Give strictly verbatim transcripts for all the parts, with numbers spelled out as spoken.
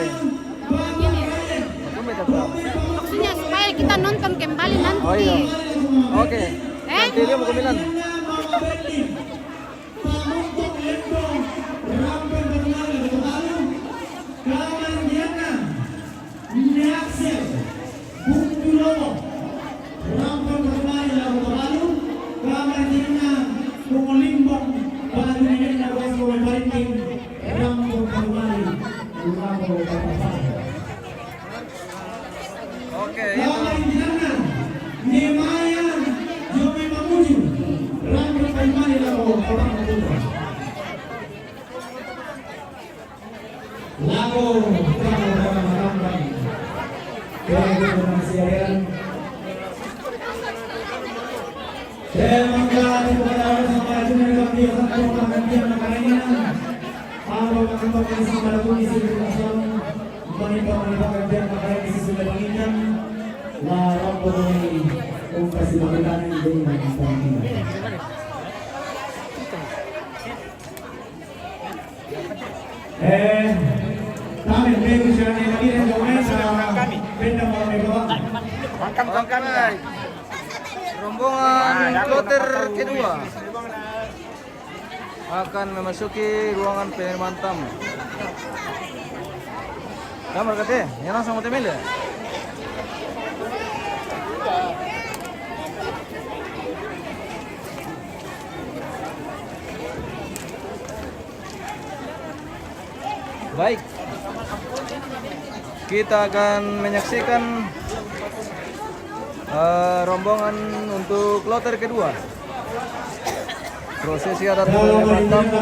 Begini. Maksudnya supaya kita nonton kembali nanti. Oh iya. Oke. Eh? Nanti dia mau ke Milan. Oke, itu. Lagu, lagu, lagu, lagu. Oke, itu masih ada. Terima kasih kepada Allah sama Rasulnya, kami akan menggantian makanannya. Apa akan pakai sama lagu di sini, Rasul? Menimbang-nimbang gantian makanannya di sisi lapangan. Lah, apa ini? Ungkas di makanannya, di makanannya. Eh, kami, bagus, jangan yang lagi, yang jauh, eh, sama benda mau, eh, bawa. Makan, makan. Rombongan kloter kedua akan memasuki ruangan penerimaan tamu. Kamar kate, ya langsung mau temel ya? Baik, kita akan menyaksikan eh, rombongan untuk kloter kedua. Prosesi adat penerimaan tamu.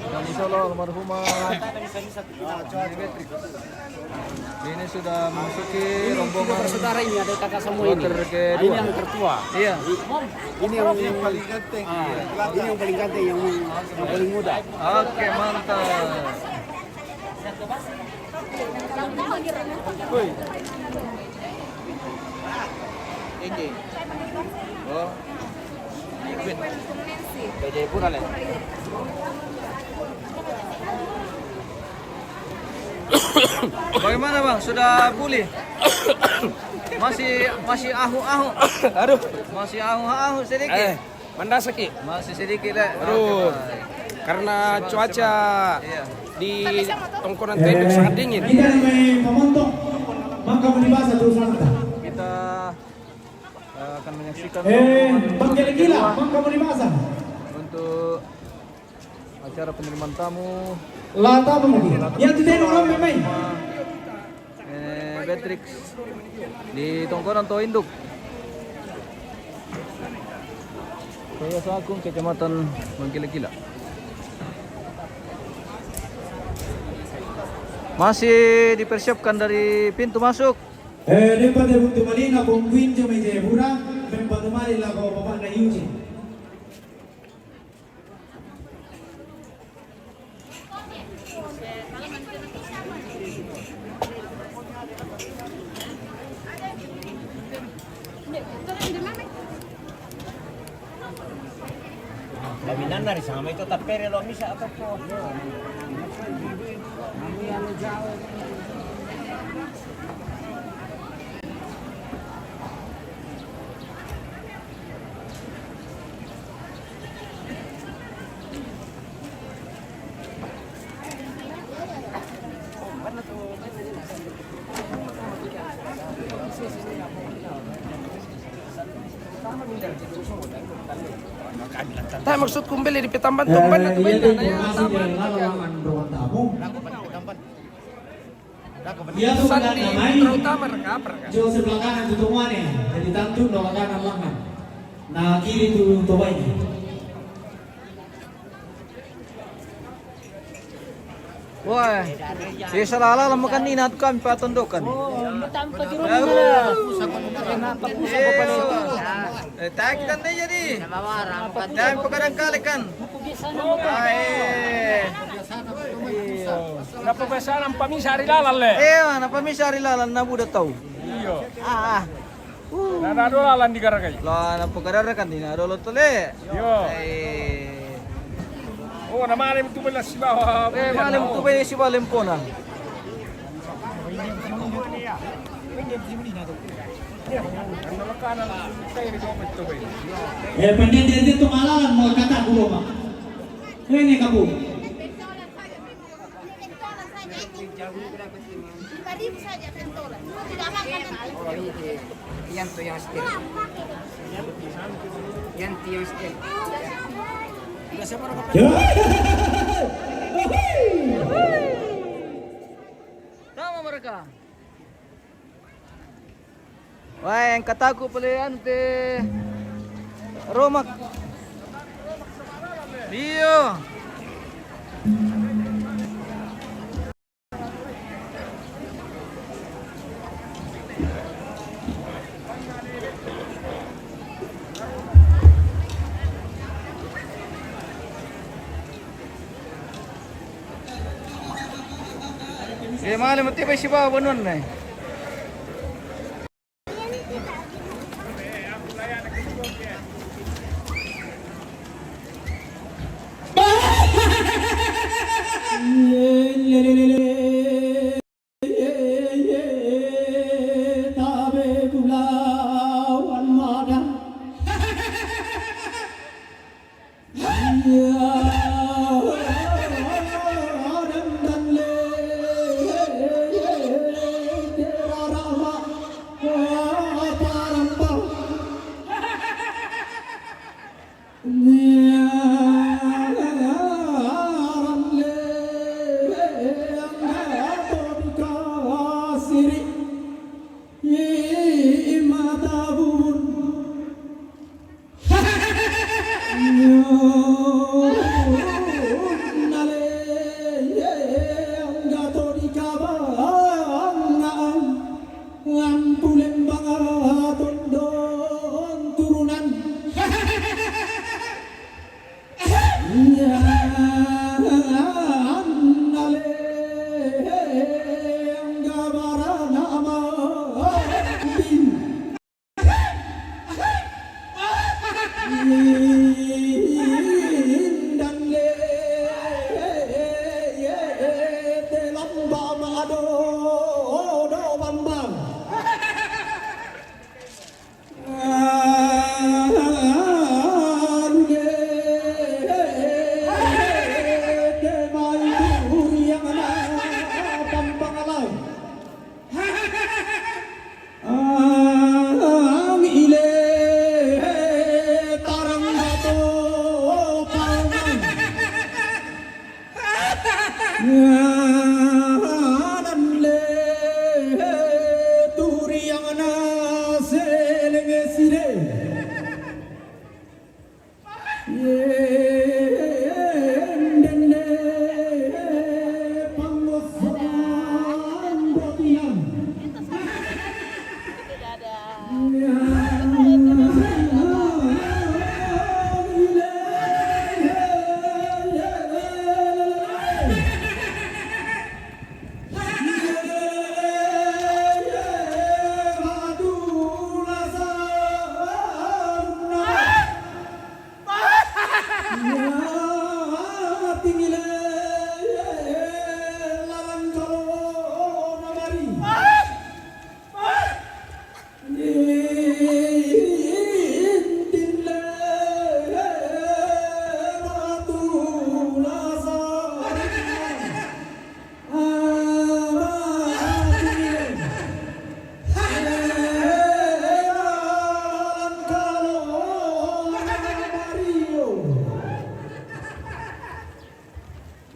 Dan insya Allah almarhumah ini sudah memasuki rombongan. Ini sudah bersaudara, ini ada kakak semua ini. Kloter kedua. Ini yang tertua. Iya. Ini yang paling ganteng. Ah, ini yang paling ganteng, yang, yang paling muda. Oke, mantap. Woi. Ini. Oh. Ikut. Kerja pun ada. Bagaimana, Bang? Sudah pulih? Masih, masih ahu-ahu. Aduh. Masih ahu-ahu sedikit. Eh, mandasaki. Masih sedikit, Le. Aduh. Oke, baik. Karena cuaca di Tongkonan Tenduk sangat dingin. Kita, eh, akan menyaksikan, eh, Bang Gila, Bang, kamu di masa. Untuk acara penerimaan tamu. Lah, tamu lagi. Ya, itu dia orang main. Eh, Beatrix di Tongkonan to Induk. Kaya Sakung, Kecamatan Bangkila-Kila. Masih dipersiapkan dari pintu masuk. Eh, dapat untuk Malina, Bung Queen, Jomai Jayapura, dapat kembali lah bawa Bapak Nayuji. Laminanna ri sama itu tapere lo misa atau po. Tapi maksudku beli di Petamban, Tomban atau benda, nah, ya, Tamban. Iya, tuh, sandi, kan, namai. Terutama reka apa, reka? Jo sebelah kanan tuh, tuh, mana? Jadi tantu, no, kanan, lengan. Nah, kiri tuh, tuh, ini. Wah, si salala lama kan ini, kan patondokan. Oh, tanpa jeruk. Kenapa pusat kau pada itu? Eh, tak kita nanti jadi. Dan pekadang kali kan. Ai. Kenapa biasa nampak misa hari lalan, le? Iya, nampak misa hari lalan, nabu udah tahu. Iya. Ah, ah. Nah, ada lalan di Garagai. Lah, nampak Garagai kan ini ada lo tole. Iya. Eh. Oh, na male mo tubay na sibaw. Eh, male mo tubay na sibaw, lempona. Eh, pendente itu malah mau kata dulu, Pak. Ini kamu. Lima ribu saja pentolan. Tidak makan nanti. Oh, ini. Yang tu yang setel. Yang tu yang setel. Tama mereka. Wah, yang kataku pelihan te Romak. Iyo. Eh, male mo tibay sibaw, banon na eh.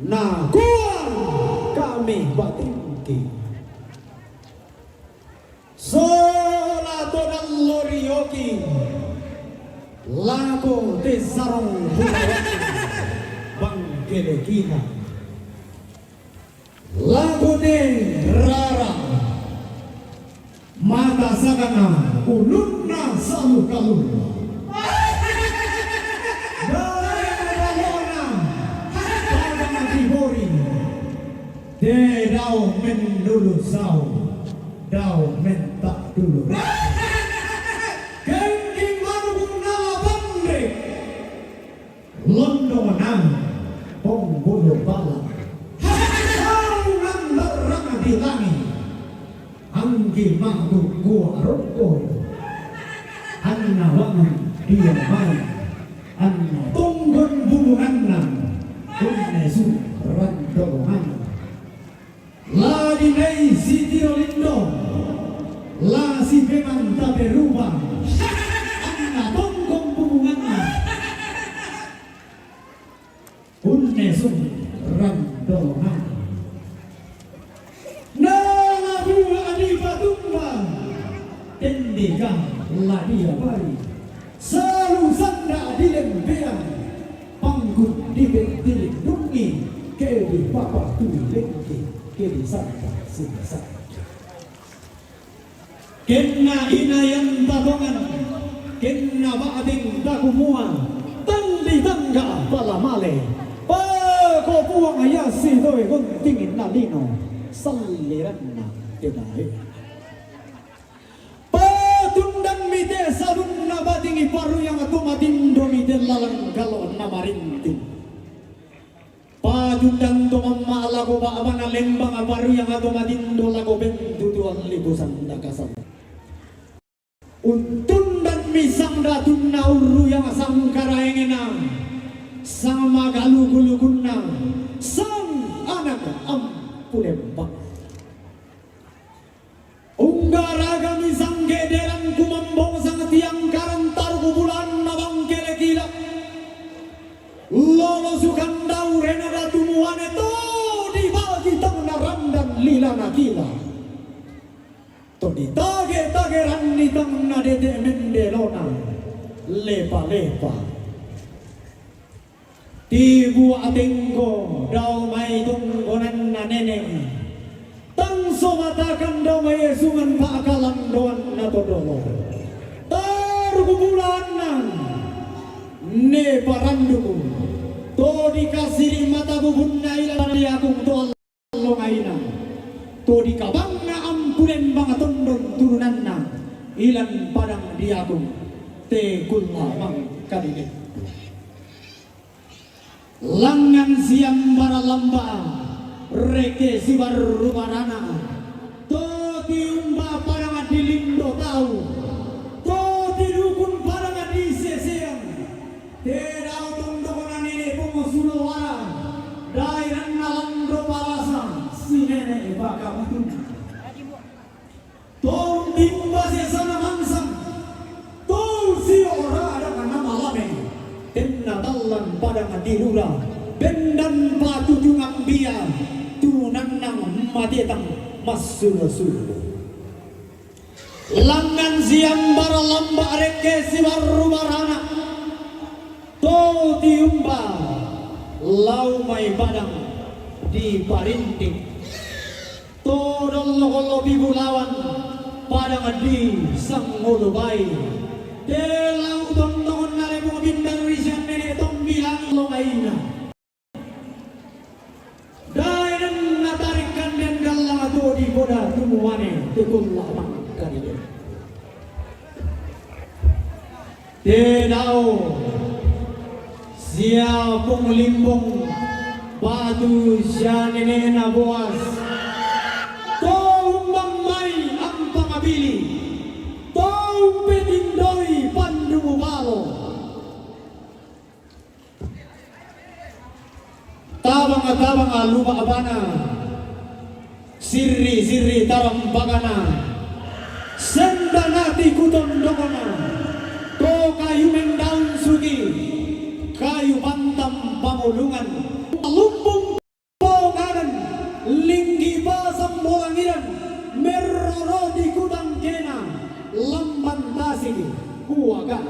Nah, kuat kami batingki. Sola to nallo rioki lako te sarong hulawati bangkelekina. Lako te rara mata sagana ulunna salu kalunna. Dai balona pada mati hori. Te dao mennulu sau, dao menta dulu. Kengking manu bunga pande. Londongan. Ma'buk gua rokko, anna wangang dia mai, anna tonggon bubunganna, unne surang dolonganna. La dinai sitiro lindo, la sipemang taperupa, anna tonggon bubunganna. Unne surang dolonganna. Nala bua dipatumba, tendeka la diapari. Salu sanda dilempeang, panggung dipettilindungi, ke dipapatui lengke, ke disanda sisanda. Kenna inayang tatongan, kenna ba'teng takumua, tang ditangga pala male. Pako Puang yasitoe gunting nalino, salliranna te dae. Patundanmi te sabunna batingi, paruyang to matindomi te lalang galo namarinting. Patundan to mamma lako ba'bana lembang, paruyang to matindo lako bendu tu allipu sanda kasal. Untundanmi sanda tunna urruyang sangkaraengena, sang magaluku-lukunna, sang anak ampu lembang. Unggaragami sanggederang kumambong sang tiang karang taruku bulanna bangkele kila. Lolo sukandau renada tumuane to dibagi tangna randan lilana kila. To ditage-tage ranni tangna dete mendelona lepa-lepa. Tibua tenggo dao mai tonggonanna nene', tang somatakan dao mai esungan pa'kalandoanna to dolo. Taruku bulanna ne paranduku, to dikasiri mata bubunna ilan diakung to allongaina, to dikabangnga ampu lembang tondon turunanna ilan padang diakung te kulla mangkadide. Langngan siambara lamba, rekke sibarru barana, to tiumba padang dilindo tau, to tidukun padang diseseang, te dao tondokna nene' Pong Sulowara, daeranna Lando Palasa, si nene' Pakabutun. To tiumba sesana mansang, to sio ra'dana malame, tenna tallang padang dirura, bendan patujung ambia, tu nannang matetang massulo-sulo. Langngan siambara lamba, rekke sibarru barana, to tiumba lau mai padang diparinting. To dollo-gollo pibulawan padang di Sangolo Bai. Te lau tondokna Lepung Bintang ri sian nene' Tombilang lo aina. Daeranna tarik kanden gallang to dipoda tumuane te kulla mangkadide. Te dao sia Pong Limbong batu sia nene'na Boas, to umbammai ampang bili, to umpetindoi pandumu balo. Tabang-tabang luba bana, sirri-sirri tarampakana, senda nati kutondokna, to kayu mendaun sugi, kayu bantam pamulungan, lumbung ponganan, linggi pasang bolangiran, merroro di kutang kena, lamban tasigi, kuaga.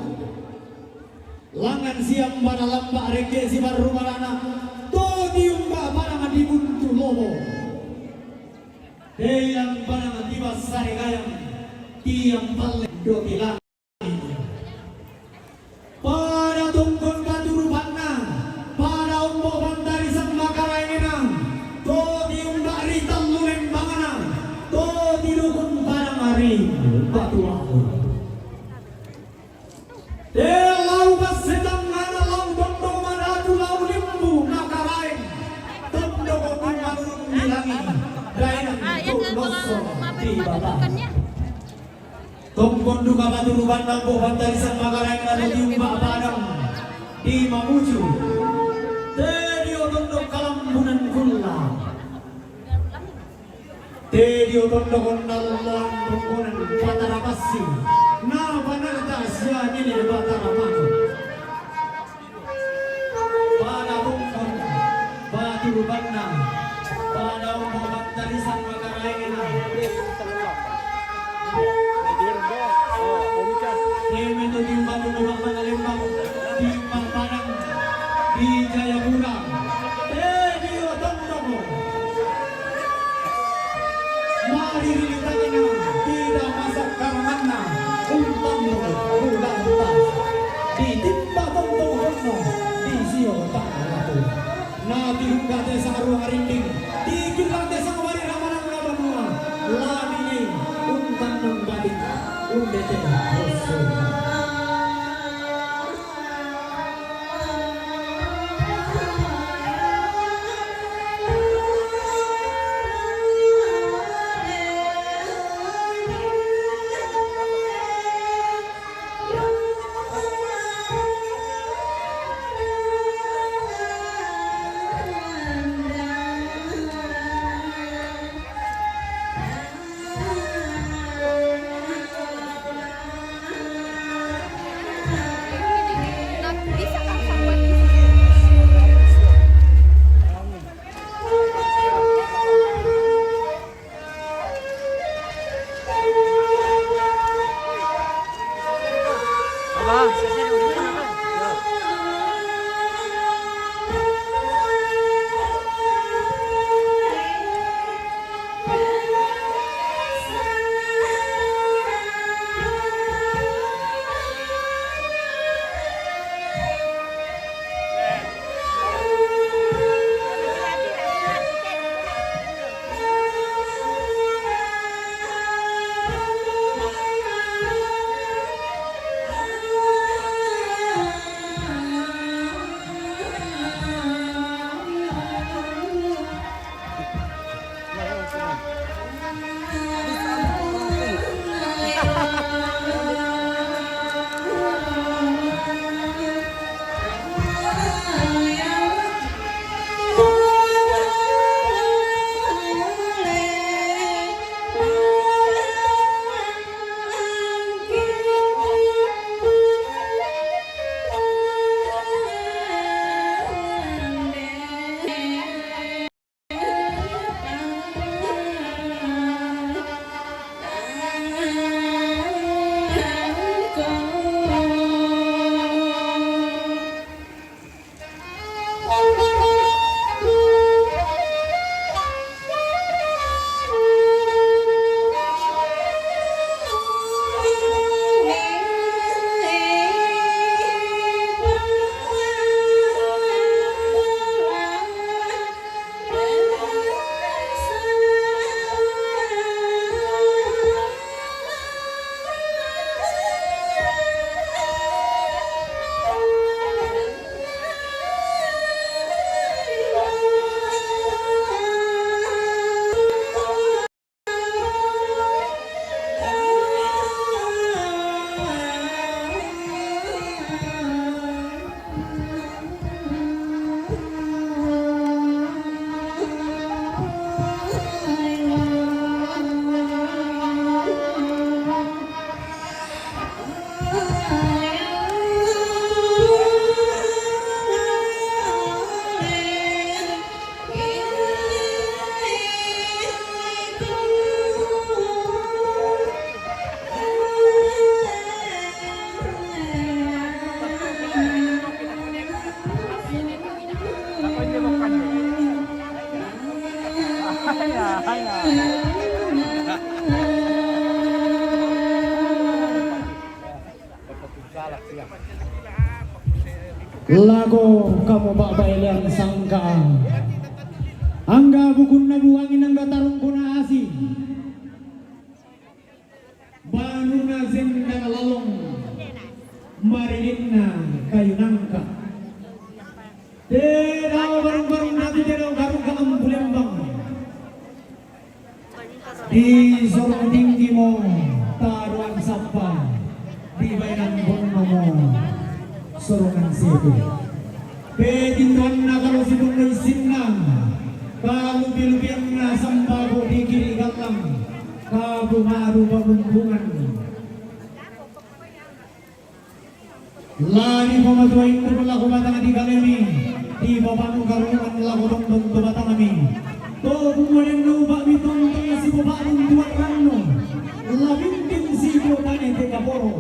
Langngan siambara lamba, rekke sibarru barana, to tiumba padang di Buntu Lobo. Te ilang padang di Passare Gayam, tiang palle do tilang. Pada tongkon katurupanna, pada ombo bantari sang makaraengena, to tiumba ri tallu lembangna, to tidukun padang ri Batu Aur. Te lau passetangngana, lau tondok madatu, lau limbu makaraeng, tondok kumalurung di langi, daenang tu losso di bata. Tongkon duka batu rubanna Ompu Bantarisan Makaraeng na tiumba padang di mamuju. Tedio tondok kalambunan kulla. Tedio tondok onnallang tongkonan Batara Passi. Na panata sia nene Batara Mako. Pada tongkon batu rubanna, pada Ompu Bantarisan Makaraengna. Teme tu timbang tu timbang mana lembang, timbang padang di Jayapura. Tedio tondok. Mari rilitana tidak masak karanganna. Untang ulang tas ditimba tongkon honno di sio tanah latu. Na tiungga te saru harinding, tikillang te sawari ramalang rabanua. Lani untang nang badik undete. Lako kamu ba'ba elean sangkaa. Angga bukunna buangin, angga tarungkuna asi. Banuna sendang lalong, maridinna kayu nangka. Te dao barung-barung datu, te dao barung kalam bulembang. Di sorong tinggi mo taruan sapa. Sorongan situ. Petintuanna kalu sidung isinna, kalu pilupianna sampaku di kiri gallang, kalu madu pabumbungan. Lari pamatua indu lako batang di kalemi, di bapanu karungan lako tondon tu batangmi. To kumuaden no bakmi tontong si bapanu tuan ranno. Labintin si botane te kaporo,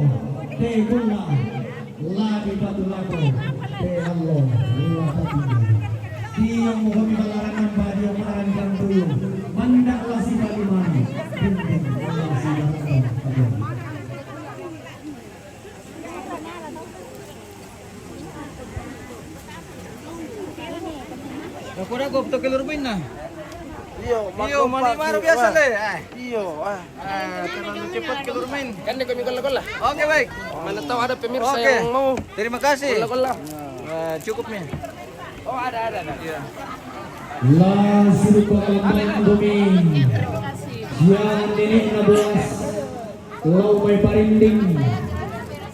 te kulla. Lari patulako te allo lima pagi. Tiang mo kami balaran nambah dia maran jam tujuh. Mandak lasi bali mani. Dinding lasi balaran. Aku dah gop to kelur bin nah. Iyo, iyo, mani maru biasa le. Iyo, ah. Ah, terlalu cepat keluar main. Kan dia kami gola-gola. Oke, baik. Mana tahu ada pemirsa yang mau. Terima kasih. Gola-gola. Ah, cukup nih. Oh, ada, ada, ada. Iya. La surupa kalambang bumi. Jangan nenek na boas. Lau mai parinding.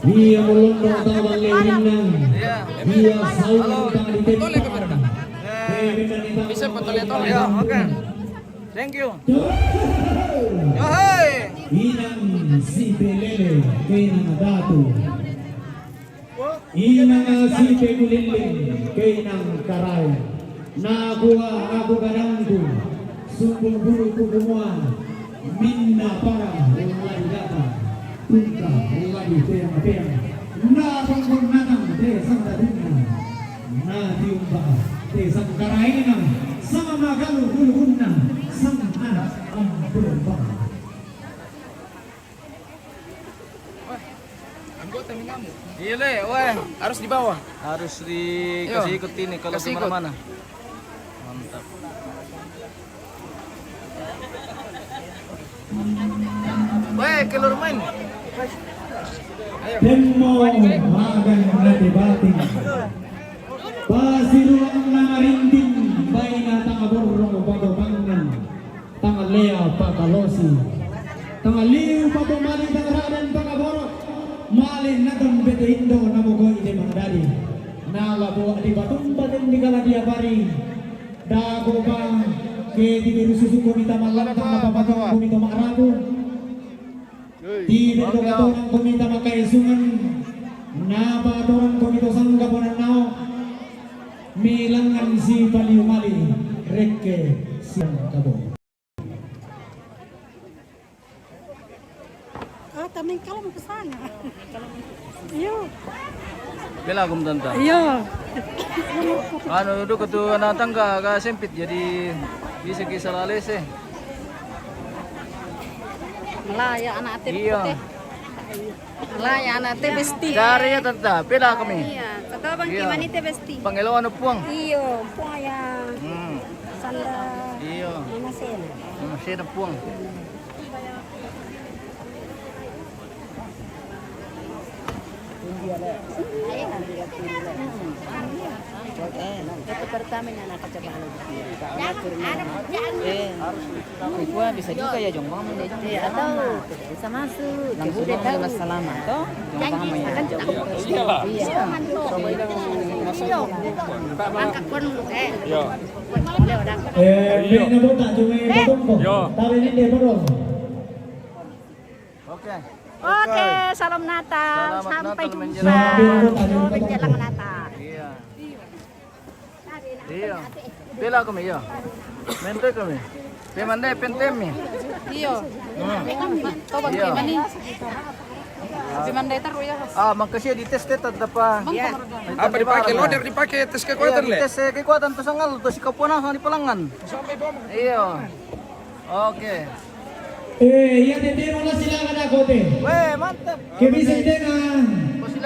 Iya mulung dong tawang lewinang. Iya. Iya saung tang di tempat. Bisa foto lihat. Ya, oke. Thank you. Yohai. Inang si Pelele keinang datu. Inang si Pegulinding keinang karai. Nakua aku kadangku sumbung bulu kukumua. Minna para lagi datang. Tungka lagi peang-peang. Na pangkon nanang te sangkadinna. Na tiumba te sangkaraina. Sama magalu gulu gunna. Sama anak ampun. Anggota mengamuk. Iya le, weh. Harus di bawah. Harus dikasih ikut ini kalau kemana-mana. Mantap. Weh, keluar main. Temmo magang nate batin. Pasiruang na marinting baina tanga borrong pagobangan. Tanga lea pakalosi. Tanga liu patomali tanga radan pakaboro. Mali natam bete indo namoko ide mangadadi. Nala bo di batumba den di kala dia bari. Dago ba ke di biru susu komita malantang apa patung komita marabu. Di bendo katorang komita makaisungan. Napa torang komita sangga ponanao. Milangan si paliu mali rekke siang kabo. Ah, tameng kalau mau ke sana. Iyo. Bela gum tanta. Iyo. Anu duduk tu anak tangga agak sempit jadi bisa kisah lalese. Melaya anak ate. Iya. Melaya anak ate besti. Cari ya tanta, bela kami. Iya, kata bang gimana ate besti. Pangeloan puang. Iyo, puang ya. Hmm. Sanda. Iyo. Mana sih? Mana sih puang? Itu pertama yang anak coba. Eh, kuah bisa juga ya jombang mende. Iya, atau bisa masuk. Langsung mau jelas salaman toh. Jombang mah ya. Iyalah. Iya. Iya. Angkat pun eh. Iya. Eh, ini botak cuma potong kok. Yo. Tapi ini dia potong. Oke. Oke, salam Natal. Selamat sampai Natal jumpa. Menjelang. Menjelang Natal. Iya. Iya. Bela kami, iya. Mente kami. Pemandai pentem mi. Iyo. Hmm. Toba iya. Gimana? Pemandai taru ya. Ah, makasih di tes tetap apa? Iya. Apa dipakai? Loader dipakai tes kekuatan le. Tes kekuatan tu sangal tu si kapuana sang di palangan. Sampai bom. Iya. Oke. Eh, iya, tetero la silaga da kote. Weh, mantap. Ke bisa itena.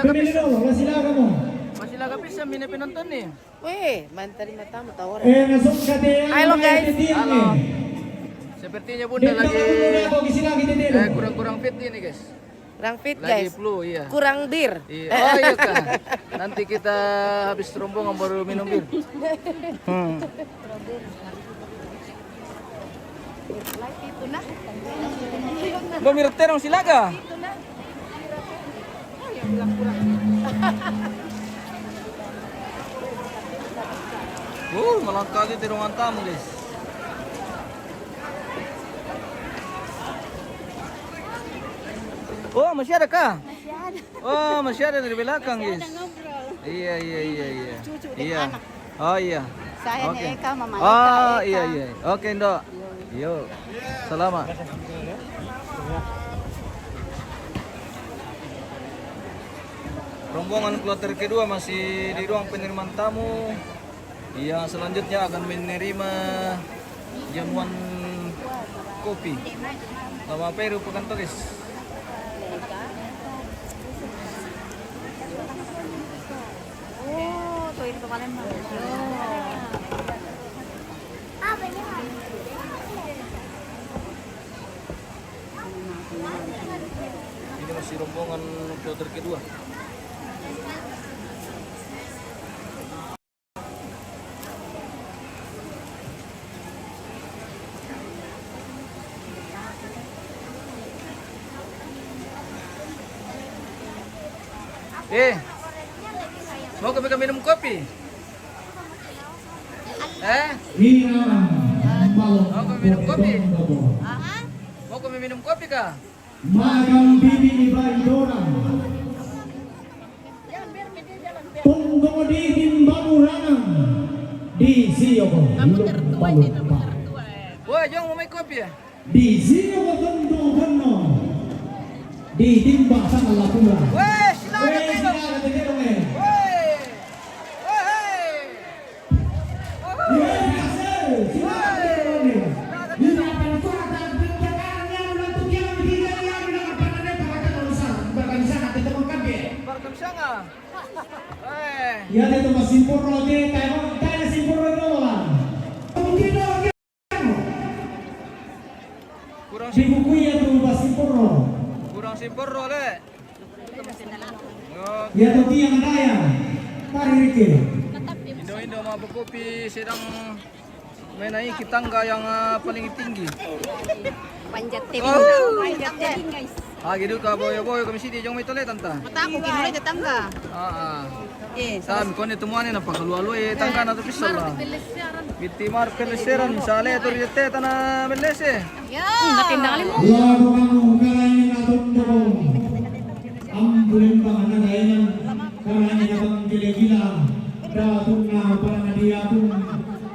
Pemilih lo, la silaga mo. Masih laga bisa mine penonton nih. Weh, mantap lima tamu tawar. Eh, langsung kate. Halo guys. Halo. Sepertinya Bunda lagi kurang-kurang fit ini guys. Kurang fit guys. Lagi flu, iya. Kurang bir. Iya. Oh iya kak. Nanti kita habis rombongan baru minum bir. Hmm. Mau mirip terong silaga. Ayo bilang kurang. Uh, melangkah gitu ruangan tamu, guys. Oh, masih ada kah? Oh, masih ada dari belakang, guys. Iya, iya, iya, iya. Iya. Oh, iya. Saya Eka, Mama Eka. Oh, iya, iya. Oke, Indo. Yo. Selamat. Rombongan kloter kedua masih di ruang penerimaan tamu. Yang selanjutnya akan menerima jamuan kopi. Nama apa ya, rupakan tulis. Oh, tuh itu kemarin mah. Ini masih rombongan kloter kedua. Eh, mau kami minum kopi? Eh? Mau kami minum kopi? Mau kami minum kopi kah? Magang bibi iba idorang. Tunggu di himbamu ranang di sio ko. Kamu tertua ini, kamu tertua. Woi, jong mau main kopi ya? Di sio ko tunggu kono. Di timba sana lapura. Woi, sila ada tengok. Woi, sila ada tengok, eh. Woi, hei. Ya, dia tu masih poro, dia, tayo, tayo, siporo doang. Kurang di buku ya tu masih poro. Kurang siporo, le. Ya, tu tiang daya. Tarik ke. Indo-indo mau berkopi sedang menaiki tangga yang, eh, paling tinggi. Panjat tebing. Oh. Panjat tebing, guys. Ah, gitu ka boyo-boyo kami sini jong mai tole tanta. Mataku kini le tangga. Ah, ah. Eh, sam kon itu muane na pakalua-lua, eh, tangga na tu pisau lah. Biti mar peleseran sale tu riete tana melese. Ya. Hmm, na tendang limu. Lagu kamu karaina tundong. Ambulembang na daenan, karaina bang gila-gila. Datunna parang diatung.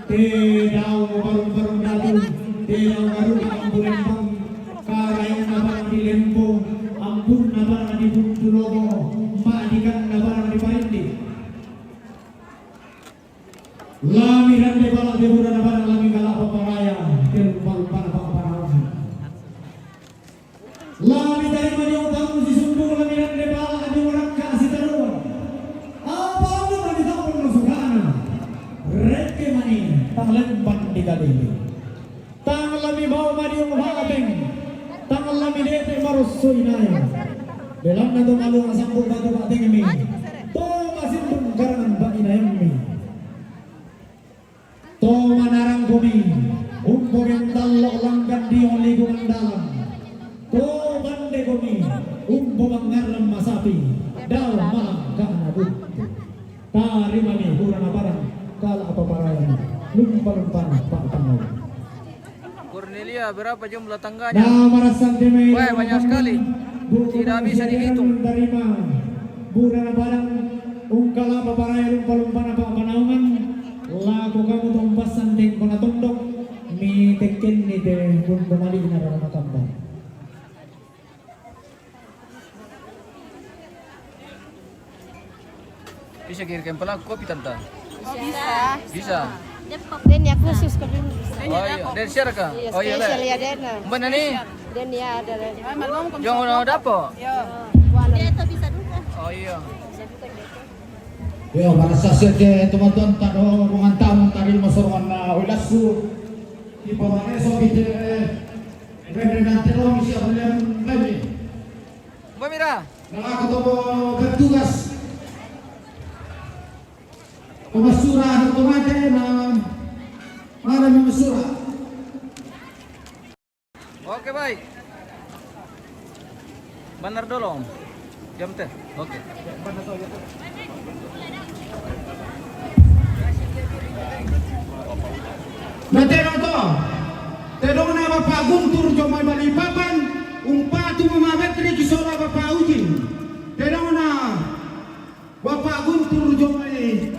Te dau barung-barung datung. Te dau barung ambulembang. Karaina parang di Lembo. Ambunna parang di Buntulogo. Madikanna parang di Parindi. Lami rande bala de burana bana lami kala paparaya. Te lumpa-lumpana paparaya. Lami tarima diong tamu si sumbu lami rande bala diong rakka si taruan. Apa aku mani tamu nusukana. Reke mani tang lemban di kadili. Tang lami bau madiong bateng. Tang lami dete marusu inaya. Belanna tu malu masambung batu bateng mi. Tu masimbung karangan ba inayang mi. To manarang komi, umbo mentallo langgan diong ligungan dalam. To bande komi, umbo mangarrang masapi, dau malang kana buntu. Tarimani hurana parang, kala apa parayani, lumpa-lumpana pa'pangau. Cornelia, berapa jumlah tangganya? Nah, marassan deme. Wah, banyak sekali. Tidak bisa dihitung. Tarima. Burana parang, ungkala paparaya lumpa-lumpana pa'panaungan. Lako kamu tompassan tengkona tondok, mi tekkenni te buntu mali'na rara matamba. Bisa kirim pelaku kopi, Tante? Oh, bisa. Bisa? Den ya khusus kopi. Oh, iya. Dari siapa kah? Iya, oh, iya, spesial ya, Den. Mbak Nani? Den ya, ada, Den. Yang udah dapat? Iya. Dia itu bisa juga. Oh, iya. Yo, marasa sete teman-teman tado ruangan tamu tadi masorongan na wilasu. Di pamaneso kita, eh, rende nanti lo misi apa yang lagi? Mbak Mira. Nah, aku tuh bertugas. Pemasura, aku tuh mati, nah, mana pemasura? Oke, baik. Benar dulu, Om. Jam teh. Oke. Na tedong to, tedong na Bapak Guntur jo mai Balikpapan, umpatu Mama Beatrix sola Bapak Ujin. Tedong na Bapak Guntur jo mai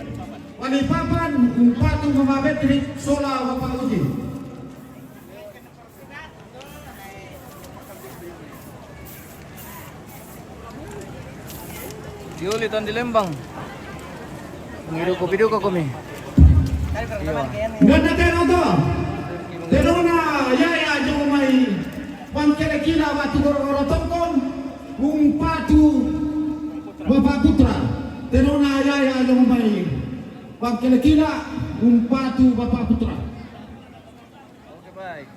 Balikpapan, umpatu Mama Beatrix sola Bapak Ujin. Diuli tan di Lembang. Ngiru kopi duka komi. Iya. Ganda tedong to. Tedong na yaya jo mai Bangkelekila Batu Goro-goro Tongkong, umpatu Bapak Putra. Tedong na yaya jo mai Bangkelekila, umpatu Bapak Putra. Oke, baik.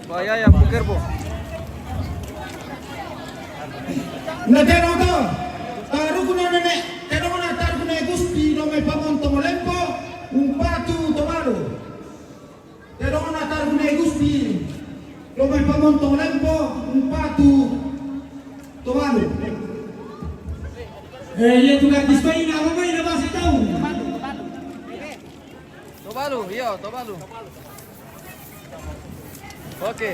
Ba yaya pukir bo. Na tedong to, tarukuna nene, tedong na tarukuna Gusti do mai Pamontong Lempo, umpatu Tobalu. Tedong na tarukuna Gusti do mai Pamontong Lempo, umpatu Tobalu. Eh, iya tu gadis bayi na, apa bayi na bahasa tahu? Tobalu, iya, Tobalu. Oke.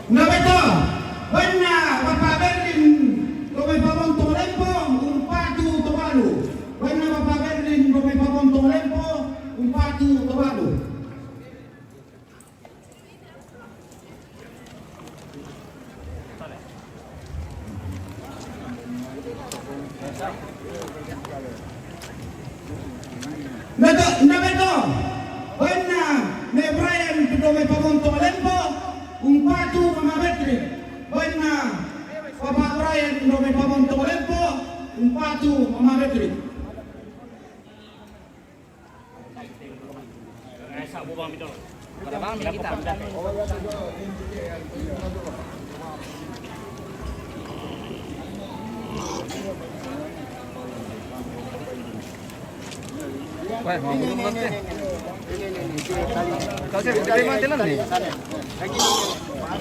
Na beto, bainna Bapak Berlin do mai Pamontong Lempo, umpatu Tobalu. Bainna Bapak Berlin do mai Pamontong Lempo, umpatu Tobalu. Na to, na beto. Bainna Ne Brian do mai Pamontong Lempo, umpatu Mama Beatrix. Bainna Papa Brian do mai Pamontong Lempo, umpatu Mama Beatrix. Wah, mau ngomong, Bos, deh. Kau sih, tiba-tiba mati lah nih.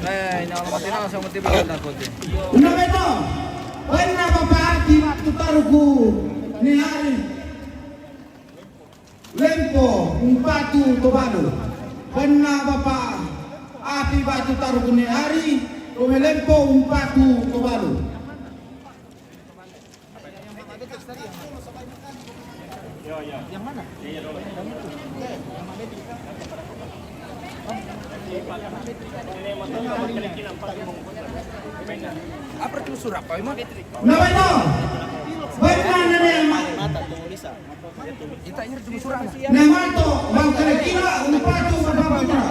Eh, ini orang mati lah, langsung mati, bukan takut, deh. Una beto, bainna Bapak Ati Batu Taruku ni hari. Lempo, umpatu Tobalu. Bainna Bapak Ati Batu Taruku ni hari, do mai Lempo, umpatu Tobalu. Apa tu surat, Pak Imam? Na beto. Bainna Nene Ma-, Nene Mato Bangkelekila, umpatu Bapak Putra.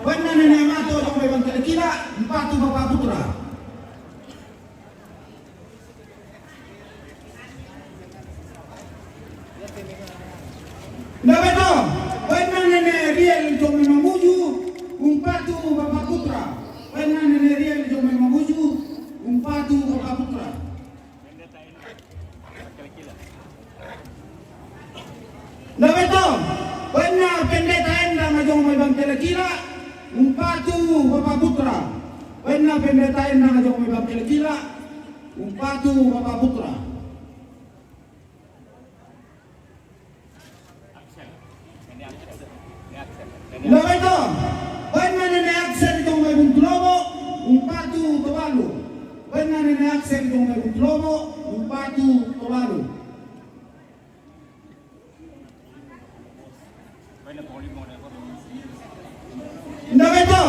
Bainna Nene Mato Bangkelekila, umpatu Bapak Putra. Na beto, bainna Nene Riel jo mai Mamuju, umpatu Bapak Putra. Bainna Nene Riel jo mai Mamuju, umpatu Bapak Putra. Na beto, bainna Pendeta Endang jo mai Bangkelekila, umpatu Bapak Putra. Bainna Pendeta Endang jo mai Bangkelekila, umpatu Bapak Putra. Na beto, bainna Nene Axel jo mai Buntulobo, umpatu Tobalu. Bainna Nene Axel jo mai Buntulobo, umpatu Tobalu. Na beto,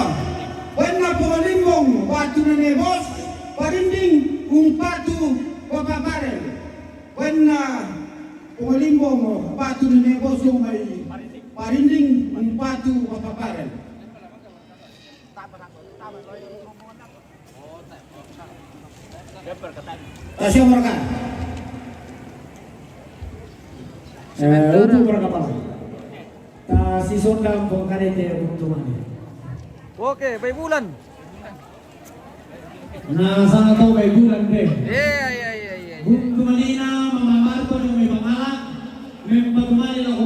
bainna Pongolimbong, batu Nene Bos, Parinding, umpatu Bapak Barel. Bainna Pongolimbong, batu Nene Bos jo mai Parinding, umpatu Bapak Barel. Tasio mereka. Eh, upu mereka pala. Tasisondang bongkare te untungan. Oke, Bai Bulan. Na, sana to Bai Bulan te. Iya, iya, iya, iya, iya. Buntu malina, Mama Marto, nang may pangalan. Mempa tumali lako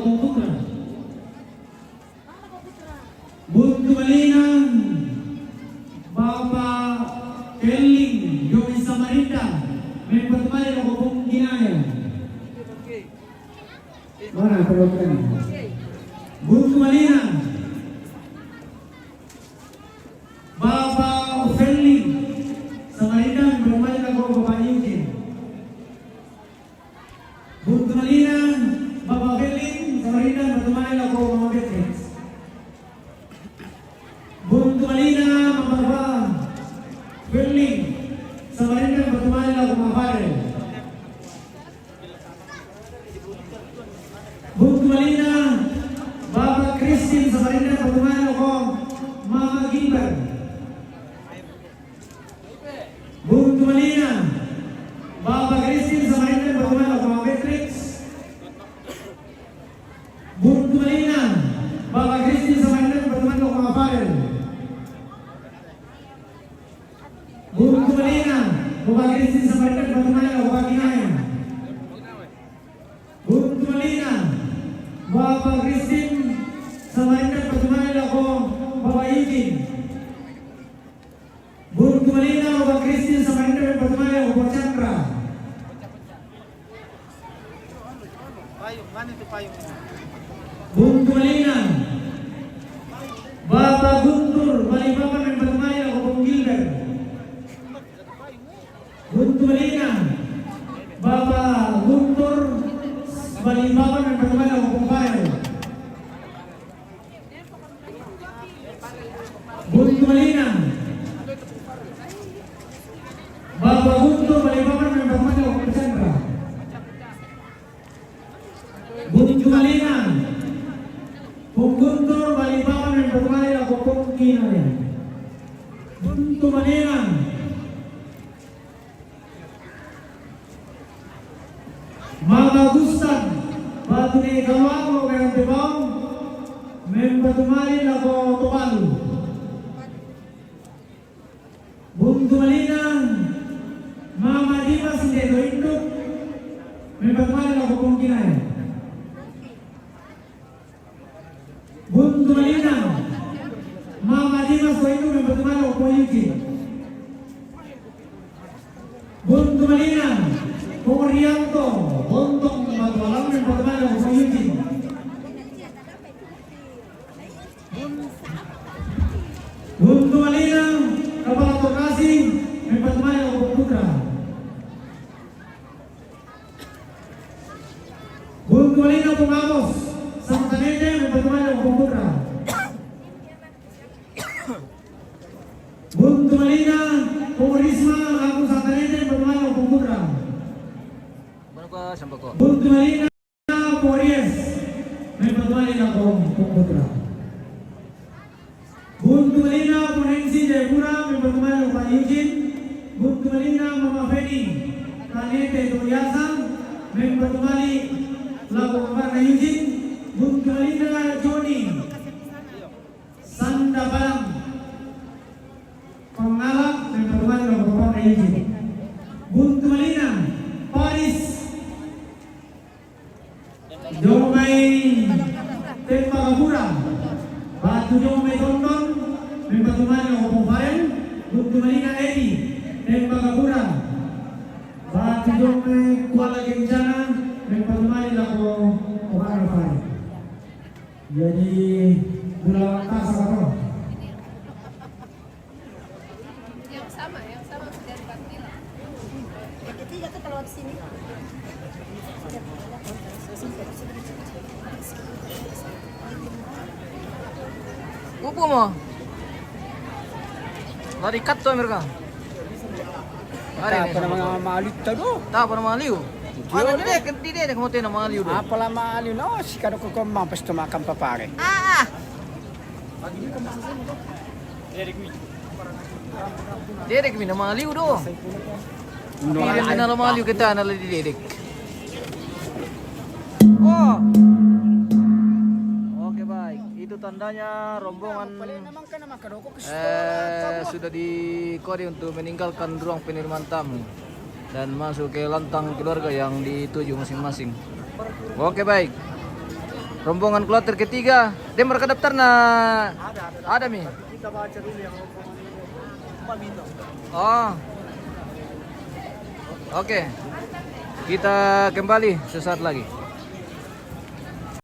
Mempertumai lako Pungkinaya. Mana teruskan? Buntu Malina. Bapa Felin Samarinda mempertumai lako Bapa Yudin. Buntu Malina, Bapa Felin Samarinda mempertumai lako Mama Beatrix. Buntu Malina, Bapa Felin Samarinda mempertumai lako Mama Farel. Buntu Malina, Bapa Christine Samarinda mempertumai lako Mama Gilbert. Buntu Malina, Bapa Christine Samarinda mempertumai lako Mama Beatrix. Buntu Malina, Bapa Christine Samarinda mempertumai lako Mama Farel. Buntu Malina, Bapa Christine Samarinda mempertumai lako Bapa Kinaya. Buntu Malina, Bapa Christine Samarinda mempertumai lako Bapa Yudin. Buntu Malina, Bapa Christine Samarinda mempertumai lako Bapa Chandra. Payung, mana itu payung? Buntu Malina, Bapa Guntur Balikpapan mempertumai lako Bapa Gilbert. Buntu Malina, Bapa Guntur Balikpapan mempertumai lako Bapa Farel. Buntu Malina, Bapa Guntur Balikpapan mempertumai lako Bapa Chandra. Buntu Malina, Pung Guntur Balikpapan mempertumai lako Pungkinaya. Buntu Malina, Mama Gustan, Batu Nekawago, Garang Tebong, mempertumai lako Tobalu. Buntu Malina, Mama Dimas Ndeto Induk, mempertumai lako Pungkinaya. Buntu Malina, Mama Dimas Ndeto Induk, mempertumai lako Bapa Yudin. Buntu Malina, Pung Rianto Bontong Batu Alam, mempertumai lako Bapa Yudin. Buntu Malina, Kapala Tokasi, mempertumai lako Putra. Buntu Malina, Pung Amos Santanete, mempertumai lako Putra. Buntu Malina, Pung Risma Agung Santanete, mempertumai lako Putra. Buntu Malina, Pung Ries, mempertumai lako Putra. Buntu Malina, Pung Nancy Jayapura, mempertumai lako Bapa Yudin. Buntu Malina, Mama Feni Tanete Toyasa, mempertumai lako Bapa Yudin. Buntu Malina, Joni Sanda Padang Pangala, mempertumai lako Bapa Yudin. Buntu Malina, Paris Jomai Tempa Gabura. Batu Jomai Tondon, mempertumai lako Bapa Farel. Buntu Malina, Edi Tempa Gabura. Batu Jomai Kuala Kencana, mempertumai lako Bapa Farel. Jadi, bola lantas apa? Yang sama, yang sama dari Bang Dila. Yang ketiga tuh kalau di sini. Upu mo. Lari kat tu mereka. Lari ni. Apa nama maliu tu? Tak apa nama maliu. Mana dia? Dia dia kamu tena maliu tu. Apa nama maliu? No, si kado koko mampas tu makan papare. Ah. Dedek mi na maliu do. No, piring na maliu kita na lagi dedek. Oh. Oke, baik. Itu tandanya rombongan, eh, sudah dikode untuk meninggalkan ruang penerimaan tamu dan masuk ke lantang keluarga yang dituju masing-masing. Oke, baik. Rombongan kloter ketiga, dia mereka daftar na ada mi. Kita baca dulu yang rombongan ini. Empat minta. Oh. Oke, kita kembali sesaat lagi.